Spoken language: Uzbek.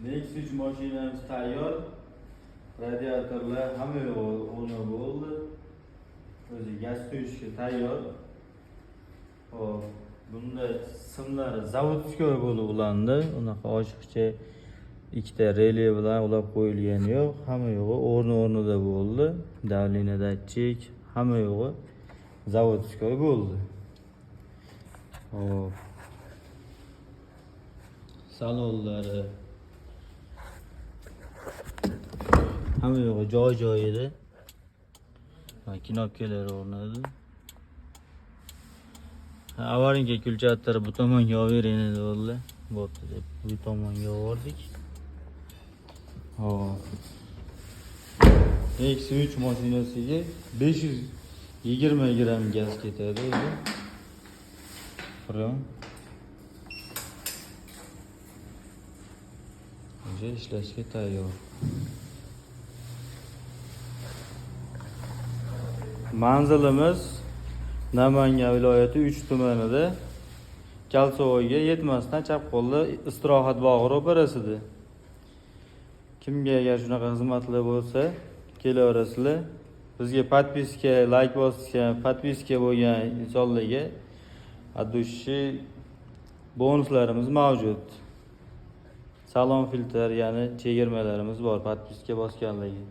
Nexia 3 mashinamiz tayyor. Radiatorlar hamma yo'g'i o'rni bo'ldi. O'zi gaz quyishga tayyor. Xo'p, bunda simlari заводской bo'lib ulandi. Unaqa oshiqcha ikkita rele bilan ulab qo'yilgani yo'q. Hamma yo'g'i o'rni o'rnida bo'ldi. Давление datchik, hamma yo'g'i заводской bo'ldi. Xo'p. Salonlari hamma yo'g'i joy joyida. Va knopkalar o'rnadi. Avarinka kulchatori bu tomonga olib bering dedi. Bo'pti deb bu tomonga oldik. Hop. Nexia 3 mashinasiga 520 gramm gaz ketadi o'zi. Freon. O'sha ishlashga tayyor. Manzilimiz Namangan viloyati 3 tumanida Kalsovoyga yetmasdan chap qo'lda istirohat bog'i ro'parasida. Kimga agar shunaqa xizmatlar bo'lsa, kelaverasizlar. Bizga podpiska, layk bosgan, podpiska bo'lgan insonlarga от души bonuslarimiz mavjud. Salon filtr, ya'ni chegirmalarimiz bor podpiska bosganlarga.